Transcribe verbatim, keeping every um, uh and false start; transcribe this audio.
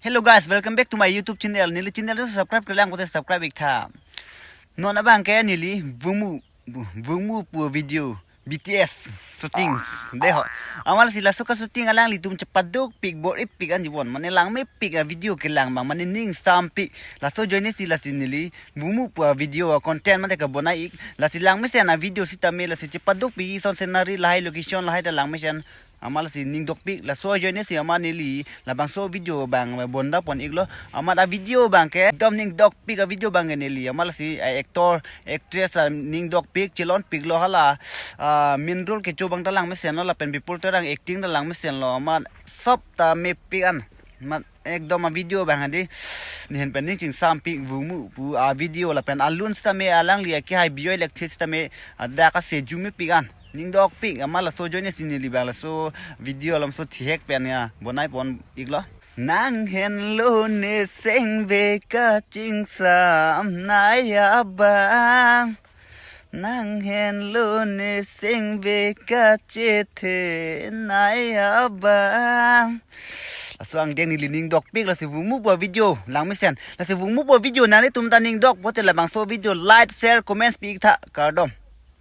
Hello guys, welcome back to my YouTube channel. Neli channel subscribe kelang kote subscribe ik tha. Non abang ke neli Vungmu, Vungmu pu video B T S shooting. Deho. Amat lasi laso ka shooting alanglitum chepaduk pik bor ip pik anjibon. Mane langme pik a video kelang abang. Mane ning sam pik. Laso ajoine si lasi neli Vungmu pu a video a content mate kebonai ik. Lasi langmesen a video sitame lasi chepaduk pik ison scenery lahai location lahai ta langmesen. Amat lasi ning dokpik laso ajoine si amat neli labangso video abang bonda pon iklo. Amat a video abang ke ekdom ning dokpik a video abang ke neli. Amat lasi a actor, actress a ning dokpik chelon piklo hala. A main role kecho abang ta langmesenlo lapen people terang acting ta langmesenlo. Amat sop ta mepik an. Amat ekdom a video abang hadi. Nihin pen ning chingsam pik Vungmu pu a video lapen alun sitame alangli akehai bioi lekthis sitame adak ase jume pik an. Ning dokpik amat laso ajoine si neli abang laso video alam so thihek pen ya bonai pon iklo. Nang henlo ne sengve kachingsam nai abang. Nang henlo ne sengve kachethe nai abang. Laso angdeng neli ning dokpik lasi Vungmu pu a video langmesen. Lasi Vungmu pu a video nanglitum ta ning dok pote labangso video like, share, comments pi ik tha kardom.